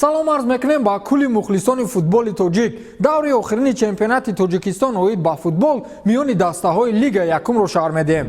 Салом арз мекунем ба кулли мухлисони футболи тоҷик. Даври охирини чемпионати Тоҷикистон оид ба футбол миёни дастаҳои Лига якумро шарҳ медиҳем.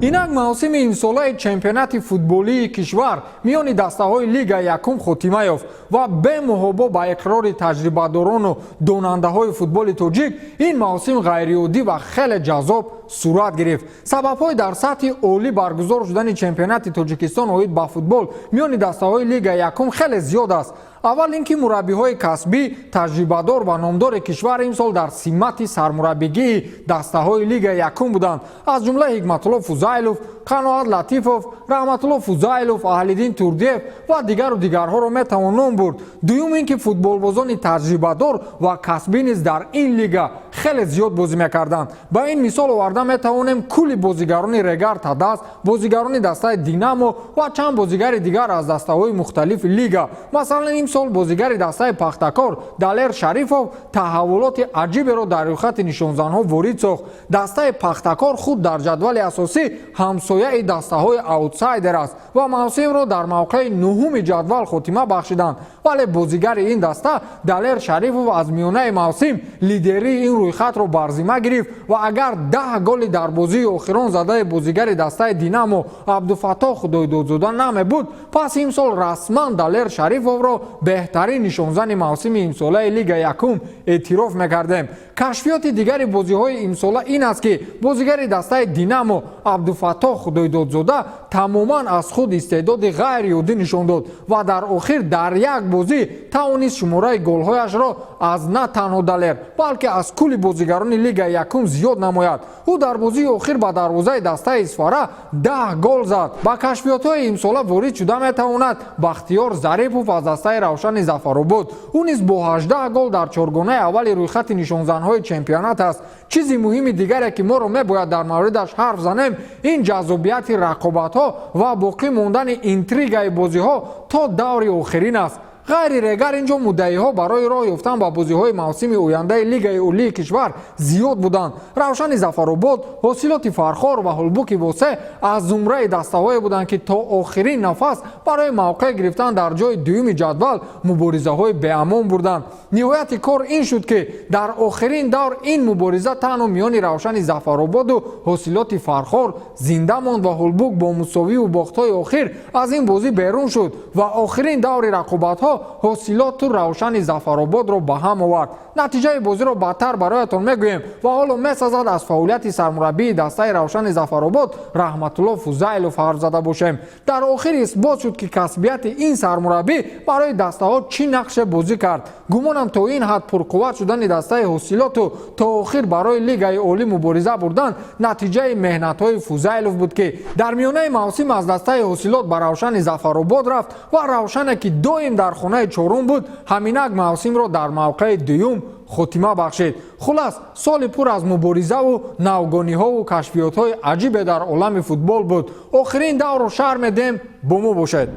Инак мавсими имсолаи чемпионати футболии кишвар миёни дастаҳои Лига якум хотима ёфт ва бемуҳобо, ба иқрори таҷрибадорону донандаҳои футболи тоҷик, ин мавсим ғайриоддӣ ва хеле ҷаззоб сурат гирифт. Сабабҳои дар сатҳи олӣ баргузор шудани чемпионати Тоҷикистон оид ба футбол миёни дастаҳои Лига якум хеле зиёд аст. Аввал ин ки мураббиҳои касбӣ, таҷрибадор ва номдори кишвар имсол дар симати сармураббигии дастаҳои Лигаи якум буданд, аз ҷумла Ҳикматулло Фузайлов, Қаноат Латифов, Раҳматулло Фузайлов, Аҳлиддин Турдиев ва дигару дигарҳоро метавон ном бурд. Дуюм ин ки футболбозони таҷрибадор ва касбӣ низ дар ин лига хеле зиёд бозӣ мекарданд. Ба ин мисол оварда метавонем кулли бозигарони Регар Тадаз, бозигарони дастаи Динамо ва чанд бозигари дигар аз дастаҳои мухталифи лига. Масалан, имсол бозигари дастаи Пахтакор Далер Шарифов таҳаввулоти аҷиберо дар рӯйхати нишонзанҳо ворид сохт. Дастаи Пахтакор худ дар ҷадвали асосӣ ҳамсояи дастаҳои аутсайдер аст ва мавсимро дар мавқеи нуҳуми ҷадвал хотима бахшиданд, вале бозигари ин даста Далер Шарифов аз миёнаи мавсим лидерии ин рӯйхатро бар зимма гирифт ва агар 10 голи дар бозии охирон задаи бозигари дастаи Динамо Абдуфаттоҳ Худойдодзода намебуд, пас имсол расман Далер Шарифовро беҳтарин нишонзани мавсими имсолаи Лига якум эътироф мекардем. Кашфиёти дигари бозиҳои имсола ин аст, ки бозигари дастаи Динамо Абдуфаттоҳ Худойдодзода тамоман аз худ истеъдоди ғайриоддӣ нишон дод ва дар охир дар як бозӣ тавонист шумораи голҳояшро аз на танҳо Далер, балки аз кулли бозигарони Лигаи якум зиёд намояд. Ӯ дар бозии охир ба дарвозаи дастаи Исфара 10 гол зад. Ба кашфиётҳои имсола ворид шуда метавонад Бахтиёр Зарипов аз дастаи Равшани Зафаробод. Ӯ низ бо 18 гол дар чоргонаи аввали рӯйхати нишонзанҳои чемпионат аст. Чизи муҳими дигаре, ки моро мебояд дар мавридаш ҳарф занем, ин ҷаззобияти рақобатҳо ва боқӣ мондани интригаи бозиҳо то даври охирин аст. Ғайри Регар инҷо муддаиҳо барои роҳ ёфтан ба бозиҳои мавсими ояндаи Лигаи олии кишвар зиёд буданд. Равшани Зафаробод, Ҳосилоти Фархор ва Ҳулбуки Восе аз зумраи дастаҳое буданд, ки то охирин нафас барои мавқеъ гирифтан дар ҷои дуюми ҷадвал муборизаҳои беамон бурданд. Ниҳояти кор ин шуд, ки дар охирин давр ин мубориза танҳо миёни Равшани Зафарободу Ҳосилоти Фархор зинда монд ва Ҳулбук бо мусовиву бохтҳои охир аз ин бозӣ берун шуд ва охирин даври рақобатҳо Ҳосилоту Равшани Зафарободро ба ҳам овард. Натиҷаи бозиро баъдтар бароятон мегӯем ва ҳоло месазад аз фаъолияти сармураббии дастаи Равшани Зафаробод Раҳматулло Фузайлов ҳарф зада бошем. Дар охир исбот шуд, ки касбияти ин сармураббӣ барои дастаҳо чӣ нақше бозӣ кард. Гумонам, то ин ҳад пурқувват шудани дастаи Ҳосилоту то охир барои Лигаи олӣ мубориза бурдан натиҷаи меҳнатҳои Фузайлов буд, ки дар миёнаи мавсим аз дастаи Ҳосилот ба Равшани Зафаробод рафт ва Равшане, ки доим дар хонаи чорум буд, ҳаминак мавсимро дар мавқеи дуюм хотима бахшид. Хулас, соли пур аз муборизаву навгониҳову кашфиётҳои аҷибе дар олами футбол буд. Охирин даврро шарҳ медиҳем, бо мо бошед.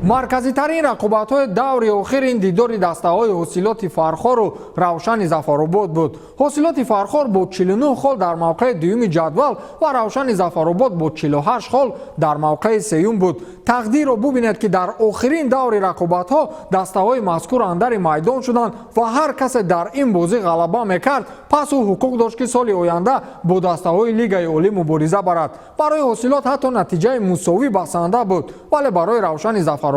Марказитарин рақобатҳои даври охир ин дидори дастаҳои Ҳосилоти Фархору Равшани Зафаробод буд. Ҳосилоти Фархор бо 49 хол дар мавқеи дуюми ҷадвал ва Равшани Зафаробод бо 48 хол дар мавқеи сеюм буд. Тақдирро бубинед, ки дар охирин даври рақобатҳо дастаҳои мазкур андари майдон шуданд ва ҳар касе дар ин бозӣ ғалаба мекард, пас ӯ ҳуқуқ дошт, ки соли оянда бо дастаҳои Лигаи олӣ мубориза барад. Барои Ҳосилот ҳатто натиҷаи мусовӣ басанда буд, вале барои Равшани Зафаробод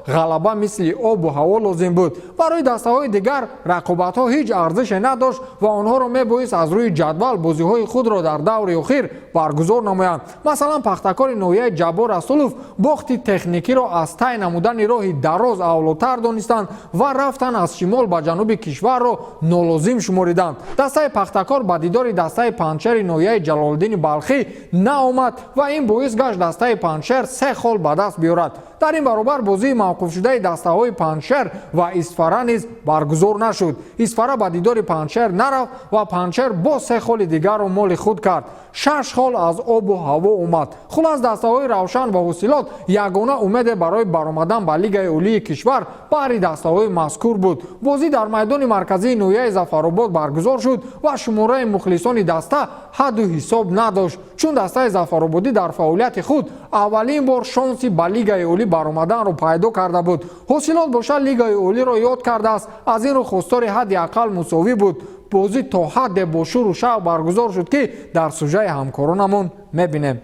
ғалаба мисли обу ҳаво лозим буд. Барои дастаҳои дигар рақобатҳо ҳеҷ арзише надошт ва онҳоро мебоист аз рӯи ҷадвал бозиҳои худро дар даври охир баргузор намоянд. Масалан, Пахтакори ноҳияи Ҷаббор Расулов бохти техникиро аз тай намудани роҳи дароз авлотар донистанд ва рафтан аз шимол ба ҷануби кишварро нолозим шумориданд. Дастаи Пахтакор ба дидори дастаи Панҷшери ноҳияи Ҷалолиддини Балхӣ наомад ва ин боис гашт дастаи Панҷшер се хол ба даст биёрад. Дар ин баробар бозии мавқуфшудаи дастаҳои Панҷшер ва Исфара низ баргузор нашуд. Исфара ба дидори Панҷшер нарафт ва Панҷшер боз се холи дигарро моли худ кард. Шаш хол аз обу ҳаво омад. Хулас, дастаҳои Равшан ва Ҳосилот ягона умеде барои баромадан ба Лигаи Олии кишвар баҳри дастаҳои мазкур буд. Бозӣ дар майдони марказии ноҳияи Зафаробод баргузор шуд ва шумораи мухлисони даста ҳадду ҳисоб надошт, чун дастаи зафарободӣ дар фаъолияти худ аввалин бор шонси ба Лигаи Олӣ баромаданро пайдо карда буд. Ҳосилот бошад, Лигаи Олиро ёд кардааст, аз ин рӯ хостори ҳадди ақал мусовӣ буд. Бозӣ то ҳадде бо шуру шавқ баргузор шуд, ки дар сужаи ҳамкоронамон мебинем.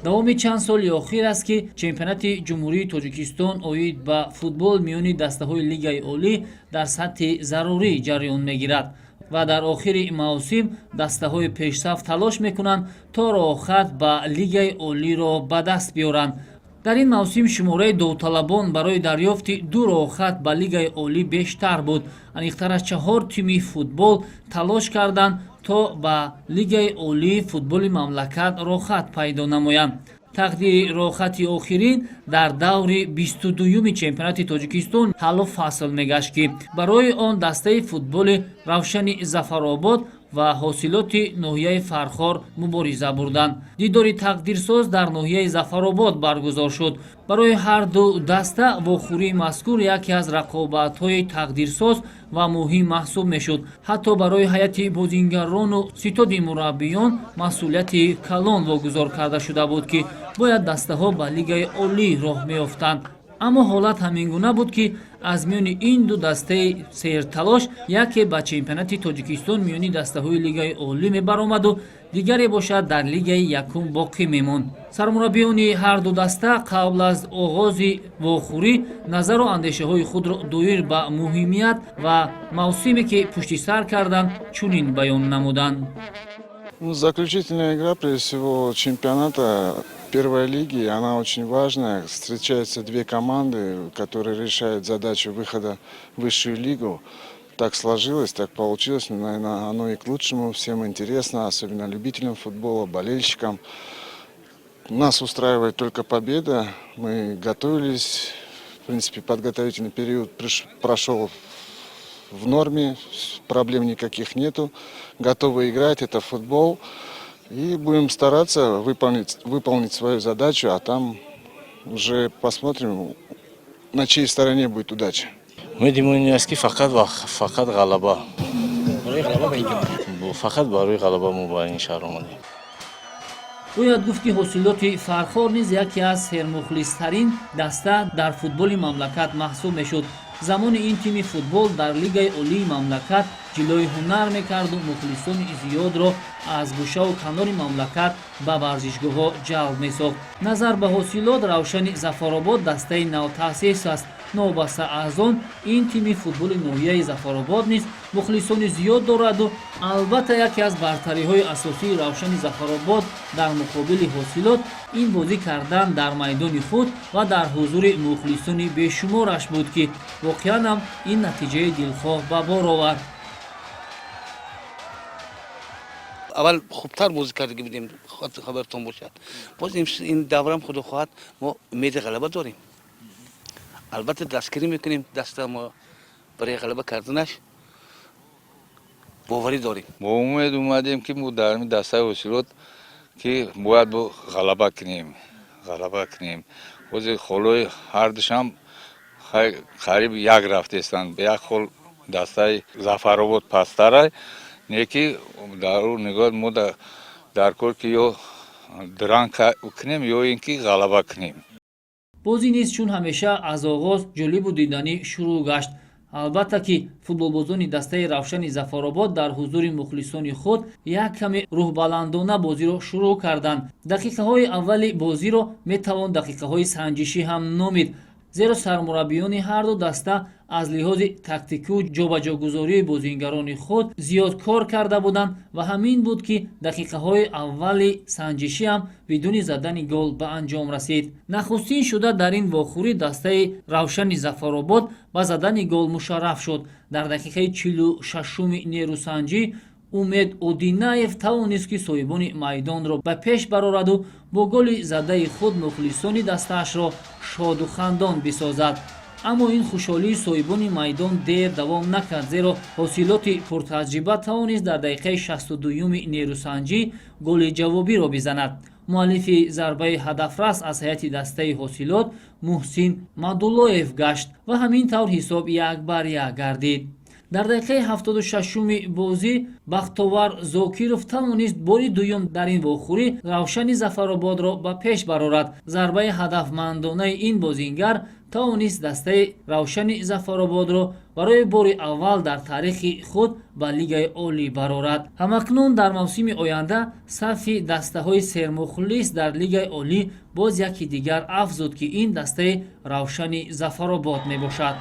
Давоми чанд соли охир аст, ки чемпионати Ҷумҳурии Тоҷикистон оид ба футбол миёни дастаҳои Лигаи Олӣ дар сатҳи зарурӣ ҷараён мегирад ва дар охири мавсим дастаҳои пешсаф талош мекунанд, то роҳхат ба Лигаи Олиро ба даст биёранд. Дар ин мавсим шумораи довталабон барои дарёфти ду роҳхат ба Лигаи Олӣ бештар буд. Аниқтараш, чаҳор тими футбол талош карданд, то ба Лигаи Олии футболи мамлакат роҳхат пайдо намоянд. Тақдири роҳхати охирин дар даври 22-юми чемпионати Тоҷикистон ҳаллу фасл мегашт, ки барои он дастаи футболи Равшани Зафаробод ва Ҳосилоти ноҳияи Фархор мубориза бурданд. Дидори тақдирсоз дар ноҳияи Зафаробод баргузор шуд. Барои ҳар ду даста вохӯрии мазкур яке аз рақобатҳои тақдирсоз ва муҳим маҳсуб мешуд. Ҳатто барои ҳайати бозингарону ситоди мураббиён масъулияти калон вогузор карда шуда буд, ки бояд дастаҳо ба Лигаи Олӣ роҳ меёфтанд. Аммо ҳолат ҳамин гуна буд, ки аз миёни ин ду дастаи серталош яке ба чемпионати Тоҷикистон миёни дастаҳои Лигаи Олӣ мебаромаду дигаре бошад, дар Лигаи якум боқӣ мемонд. Сармураббиёни ҳарду даста қабл аз оғози вохӯрӣ назару андешаҳои худро доир ба муҳимият ва мавсиме, ки пушти сар карданд, чунин баён намуданд. Ну, заключительная игра, прежде всего, чемпионата первой лиги, она очень важная. Встречаются две команды, которые решают задачу выхода в высшую лигу. Так сложилось, так получилось, но, наверное, оно и к лучшему. Всем интересно, особенно любителям футбола, болельщикам. Нас устраивает только победа. Мы готовились, в принципе, подготовительный период прошел в норме, проблем никаких нету. Готовы играть, это футбол. И будем стараться выполнить свою задачу, а там уже посмотрим, на чьей стороне будет удача. Умеди мо ин аст, ки фақат ва фақат ғалаба. Барои ғалаба ба инҷо? Фақат барои ғалаба мо ба ин шаҳр омадем. Бояд гуфт, ки Ҳосилоти Фархор низ яке аз сермухлистарин даста дар футболи мамлакат маҳсуб мешуд. Замони ин тими футбол дар Лигаи Олии мамлакат ҷилои ҳунар мекарду мухлисони зиёдро аз гӯшаву канори мамлакат ба варзишгоҳҳо ҷалб месохт. Назар ба Ҳосилот, Равшани Зафаробод дастаи навтаъсис аст. Новобаста аз он, ин тими футболи ноҳияи Зафаробод низ мухлисони зиёд дораду албатта яке аз бартариҳои асосии Равшани Зафаробод дар муқобили Ҳосилот ин бозӣ кардан дар майдони худ ва дар ҳузури мухлисони бешумораш буд, ки воқеан ҳам ин натиҷаи дилхоҳ ба бор овард. Аввал хубтар бозӣ кардаги будем, хабартон бошад. Боз ин даврам, худо хоҳад, мо умеди ғалаба дорем. Албатта, дастгирӣ мекунем даста мо, барои ғалаба карданаш боварӣ дорем. Бо умед омадем, ки мо дар дастаи Ҳосилот, ки бояд бо ғалаба кунем. Ҳозир холҳои ҳардушам қариб як рафтестанд, як хол дастаи Зафаробод пасттарай. Не ки дар ӯ нигоҳ мо дар кор, ки ё дранг кунем, ё ин ки ғалаба кунем. Бозӣ низ чун ҳамеша аз оғоз ҷолибу диданӣ шурӯъ гашт. Албатта ки футболбозони дастаи Равшани Зафаробод дар ҳузури мухлисони худ як каме рӯҳбаландона бозиро шурӯъ карданд. Дақиқаҳои аввали бозиро метавон дақиқаҳои санҷишӣ ҳам номид, зеро сармураббиёни ҳарду даста аз лиҳози тактикию ҷобаҷогузории бозингарони худ зиёд кор карда буданд ва ҳамин буд, ки дақиқаҳои аввали санҷишӣ ҳам бидуни задани гол ба анҷом расид. Нахустин шуда дар ин вохӯрӣ дастаи Равшани Зафаробод ба задани гол мушарраф шуд. Дар дақиқаи 46-уми нерӯсанҷӣ Умед Одинаев тавонист, ки соҳибони майдонро ба пеш барораду бо голи задаи худ мухлисони дастаашро шоду хандон бисозад. Аммо ин хушҳолии соҳибони майдон дер давом накард, зеро Ҳосилоти пуртаҷриба тавонист дар дақиқаи 62-юми нерӯсанҷӣ голи ҷавобиро бизанад. Муаллифи зарбаи ҳадафрас аз ҳайати дастаи Ҳосилот Муҳсин Мадуллоев гашт ва ҳамин тавр ҳисоб 1-1 гардид. Дар дақиқаи 76-уми бозӣ Бахтовар Зокиров тавонист бори дуюм дар ин вохӯрӣ Равшани Зафарободро ба пеш барорад. Зарбаи ҳадафмандонаи ин бозингар тавонист дастаи Равшани Зафарободро барои бори аввал дар таърихи худ ба Лигаи Олӣ барорад. Ҳамакнун дар мавсими оянда сафи дастаҳои сермухлис дар Лигаи Олӣ боз яке дигар афзуд, ки ин дастаи Равшани Зафаробод мебошад.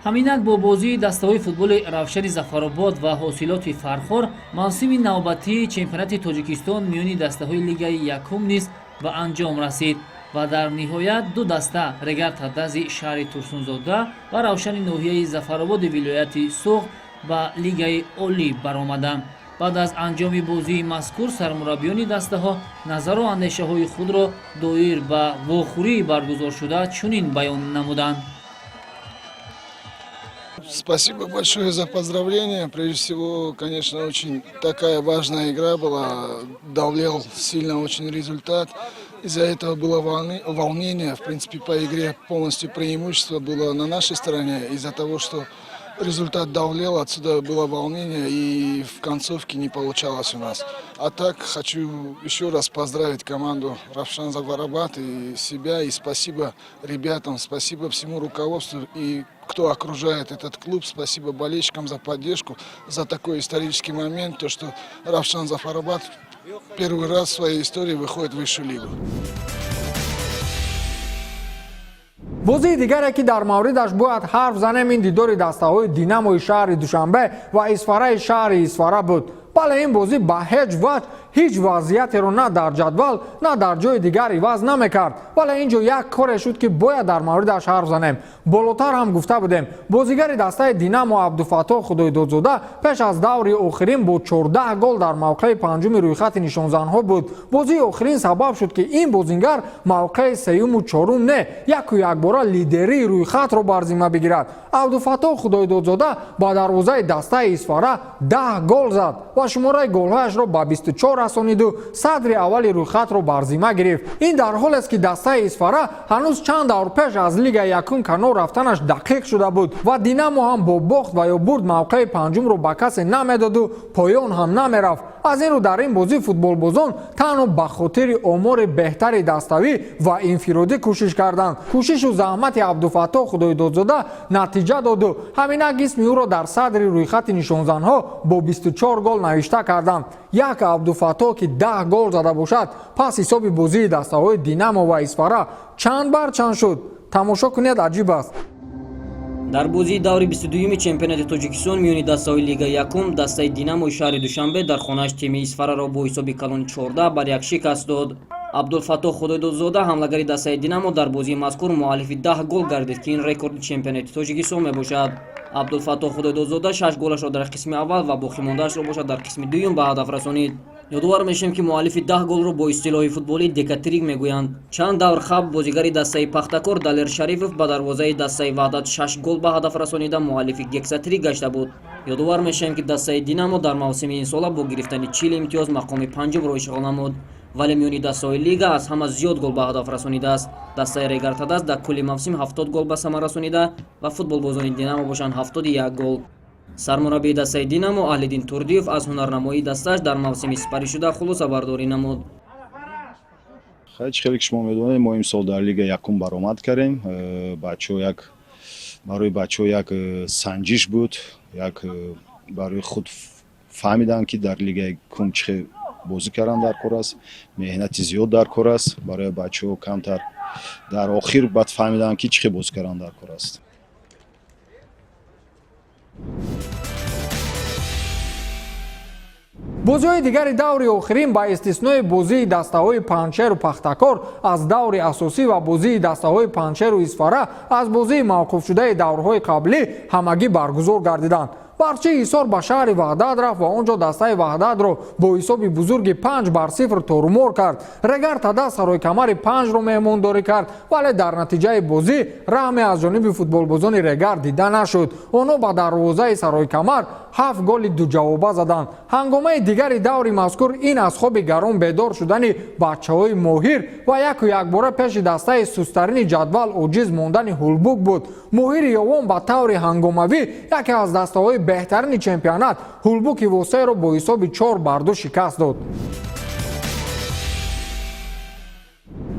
Ҳаминак бо бозии дастаҳои футболи Равшани Зафаробод ва Ҳосилоти Фархор мавсими навбатии чемпионати Тоҷикистон миёни дастаҳои Лигаи якум низ ба анҷом расид ва дар ниҳоят ду даста, Регар Тадази шаҳри Турсунзода ва Равшани ноҳияи Зафарободи вилояти Суғд, ба Лигаи Олӣ баромаданд. Баъд аз анҷоми бозии мазкур сармураббиёни дастаҳо назару андешаҳои худро доир ба вохӯрии баргузоршуда чунин баён намуданд. Спасибо большое за поздравления. Прежде всего, конечно, очень такая важная игра была. Давлел сильно очень результат. Из-за этого было волнение. В принципе, по игре полностью преимущество было на нашей стороне. Из-за того, что результат давлел, отсюда было волнение, и в концовке не получалось у нас. А так, хочу еще раз поздравить команду Равшан Зафарабад и себя, и спасибо ребятам, спасибо всему руководству и кто окружает этот клуб, спасибо болельщикам за поддержку, за такой исторический момент, то, что Равшан Зафарабад первый раз в своей истории выходит в высшую лигу. Бозии дигаре, ки дар мавридаш бояд ҳарф занем, ин дидори дастаҳои Динамои шаҳри Душанбе ва Исфараи шаҳри Исфара буд. Бале, ин бозӣ ба ҳеҷ ваҷҳ ҳеҷ вазъиятеро на дар ҷадвал, на дар ҷои дигар иваз намекард. Вале ин ҷо як коре шуд, ки бояд дар мавридаш ҳарф занем. Болотар ҳам гуфта будем, бозигари дастаи Динамо Абдуфаттоҳ Худойдодзода пеш аз даври охирин бо 14 гол дар мавқеи панҷуми рӯйхати нишонзанҳо буд. Бозии охирин сабаб шуд, ки ин бозингар мавқеи сеюму чорум не, яку якбора лидерии рӯйхатро бар зимма бигирад. Абдуфаттоҳ Худойдодзода ба дарвозаи дастаи Исфара 10 гол зад ва шумораи голҳояшро ба 24 расониду садри аввали рӯйхатро бар зимма гирифт. Ин дар ҳолест, ки дастаи Исфара ҳанӯз чанд давр пеш аз Лигаи якум канор рафтанаш дақиқ шуда буд ва Динамо ҳам бо бохт ва ё бурд мавқеи панҷумро ба касе намедоду поён ҳам намерафт. Аз ин рӯ дар ин бозӣ футболбозон танҳо ба хотири омори беҳтари даставӣ ва инфиродӣ кӯшиш карданд. Кӯшишу заҳмати Абдуфаттоҳ Худойдодзода натиҷа доду ҳаминак исми ӯро дар садри рӯйхати нишонзанҳо бо 24 гол навишта карданд. Як Абдуфаттоҳ, ки 10 гол зада бошад, пас ҳисоби бозии дастаҳои Динамо ва Исфара чанд бар чанд шуд? Тамошо кунед, аҷиб аст. Дар бозии даври 22-юми чемпионати Тоҷикистон миёни дастаҳои Лигаи якум дастаи Динамои шаҳри Душанбе дар хонааш тими Исфараро бо ҳисоби калони 14-1 шикаст дод. Абдулфаттоҳ Худойдодзода, ҳамлагари дастаи Динамо, дар бозии мазкур муаллифи 10 гол гардид, ки ин рекорди чемпионати Тоҷикистон мебошад. Абдулфаттоҳ Худойдодзода шаш голашро дар қисми аввал ва боқимондаашро бошад дар қисми дуюм ба ҳадаф расонид. Ёдовар мешавем, ки муаллифи 10 голро бо истилоҳи футболӣ декатрик мегӯянд. Чанд давр қабл бозигари дастаи Пахтакор Далер Шарифов ба дарвозаи дастаи Ваҳдат шаш гол ба ҳадаф расонида, муаллифи гексатрик гашта буд. Ёдовар мешавем, ки дастаи Динамо дар мавсими инсола бо гирифтани 40 имтиёз мақоми панҷумро ишғол намуд, вале миёни дастаҳои лига аз ҳама зиёд гол ба ҳадаф расонидааст дастаи Регар-ТадАЗ, дар кулли мавсим 70 гол ба самар расонида ва футболбозони Динамо бошанд 71 гол. Сармураббии дастаи Динамо Аҳлиддин Турдиев аз ҳунарнамоии дастааш дар мавсими сипаришуда хулосабардорӣ намуд. Хай, чӣ хеле ки шумо медонед, мо имсол дар Лига якум баромад кардем. Бачаҳо як барои бачаҳо як санҷиш буд, як барои худ фаҳмиданд, ки дар Лига якум чӣ хел бозӣ кардан дар кор аст, меҳнати зиёд дар кор аст. Барои бачаҳо камтар дар охир баъд фаҳмиданд, ки чӣ хел бозӣ кардан дар кор аст. Бозиҳои дигари даври охирин, ба истиснои бозии дастаҳои Панҷшеру Пахтакор аз даври асосӣ ва бозии дастаҳои Панҷшеру Исфара аз бозии мавқуфшудаи даврҳои қаблӣ, ҳамагӣ баргузор гардиданд. Барчи Ҳисор ба шаҳри Ваҳдат рафт ва он ҷо дастаи Ваҳдатро бо ҳисоби бузурги 5-0 торумор кард. Регар Тадаз Саройкамари Панҷро меҳмондорӣ кард, вале дар натиҷаи бозӣ раҳме аз ҷониби футболбозони Регар дида нашуд. Онҳо ба дарвозаи Саройкамар 7 голи дуҷавоба заданд. Ҳангомаи дигари даври мазкур ин аз хоби гарон бедор шудани бачаҳои Моҳир ва яку якбора пеши дастаи сустарини ҷадвал оҷиз мондани Ҳулбук буд. Моҳири Ёвон ба таври ҳангомавӣ яке аз дастаҳои беҳтарини чемпионат Ҳулбуки Восеро бо ҳисоби 4-2 шикаст дод.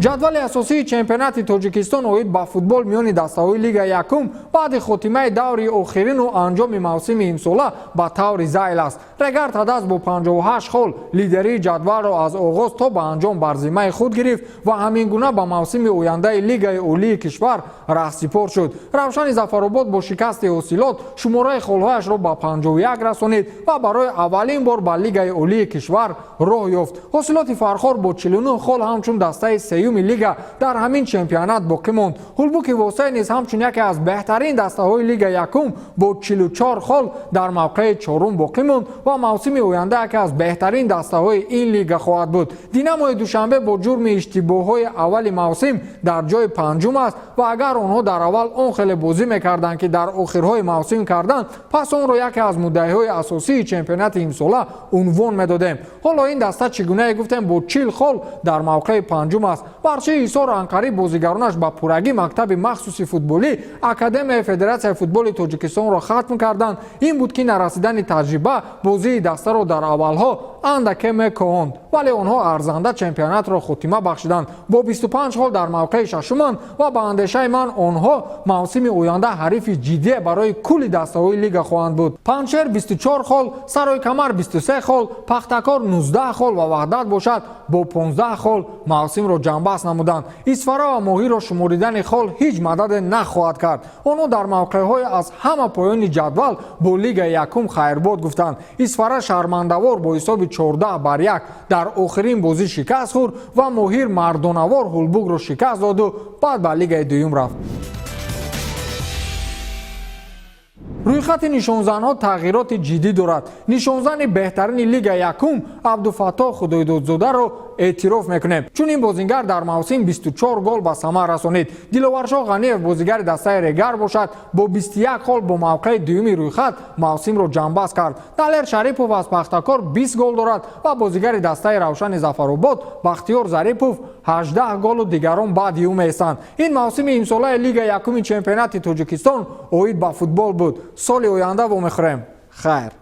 Ҷадвали асосии чемпионати Тоҷикистон оид ба футбол миёни дастаҳои Лигаи якум баъди хотимаи даври охирину анҷоми мавсими имсола ба таври зайл аст. Регар Тадаз бо 58 хол лидерии ҷадвалро аз оғоз то ба анҷом бар зиммаи худ гирифт ва ҳамин гуна ба мавсими ояндаи Лигаи олии кишвар раҳсипор шуд. Равшани Зафаробод бо шикасти Ҳосилот шумораи холҳояшро ба 51 расонид ва барои аввалин бор ба Лигаи олии кишвар роҳ ёфт. Ҳосилоти Фархор бо 49 хол ҳамчун дастаи сеюми лига дар ҳамин чемпионат боқӣ монд. Ҳулбуки Восеъ низ ҳамчун яке аз беҳтарин дастаҳои Лига якум бо 44 хол дар мавқеи чорум боқӣ монд ва мавсими оянда яке аз беҳтарин дастаҳои ин лига хоҳад буд. Динамои Душанбе бо ҷурми иштибоҳҳои аввали мавсим дар ҷои панҷум аст ва агар онҳо дар аввал он хеле бозӣ мекарданд, ки дар охирҳои мавсим карданд, пас онро яке аз муддаиҳои асосии чемпионати имсола унвон медодем. Ҳоло ин даста, чӣ гунае гуфтем, бо 40 хол дар мавқеи панҷум аст. Барчи Ҳисор анқариб бозигаронаш ба пуррагӣ мактаби махсуси футболӣ Академияи Федератсияи футболи Тоҷикистонро хатм карданд. Ин буд, ки нарасидани таҷриба бозии дастаро дар аввалҳо андаке мекоҳонд, вале онҳо арзанда чемпионатро хотима бахшиданд. Бо 25 хол дар мавқеи шашуманд ва ба андешаи ман онҳо мавсими оянда ҳарифи ҷиддие барои кулли дастаҳои лига хоҳанд буд. Панҷшер 24 хол, Саройкамар 23 хол, Пахтакор 19 хол ва Ваҳдат бошад бо 15 хол мавсимро ҷамъбаст намуданд. Исфара ва Моҳирро шуморидани хол ҳеҷ мададе нахоҳад кард. Онҳо дар мавқеъҳои аз ҳама поёни ҷадвал бо Лигаи якум хайрбод гуфтанд. Исфара шармандавор бо ҳисоби 14-1 дар охирин бозӣ шикаст хӯрд ва Моҳир мардонавор Ҳулбукро шикаст доду баъд ба лигаи дуюм рафт. Рӯйхати нишонзанҳо тағйироти ҷиддӣ дорад. Нишонзани беҳтарини Лига якум Абдуфаттоҳ Худойдодзодаро эътироф мекунем, чун ин бозингар дар мавсим 24 гол ба самар расонид. Диловаршоҳ Ғаниев, бозигари дастаи Регар бошад, бо 21 хол бо мавқеи дуюми рӯйхат мавсимро ҷамъбаст кард. Далер Шарипов аз Пахтакор 20 гол дорад ва бозигари дастаи Равшани Зафаробод Бахтиёр Зарипов 18 голу дигарон баъди ӯ меистанд. Ин мавсими имсолаи Лига якуми чемпионати Тоҷикистон оид ба футбол буд. Соли оянда вомехӯрем. Хайр.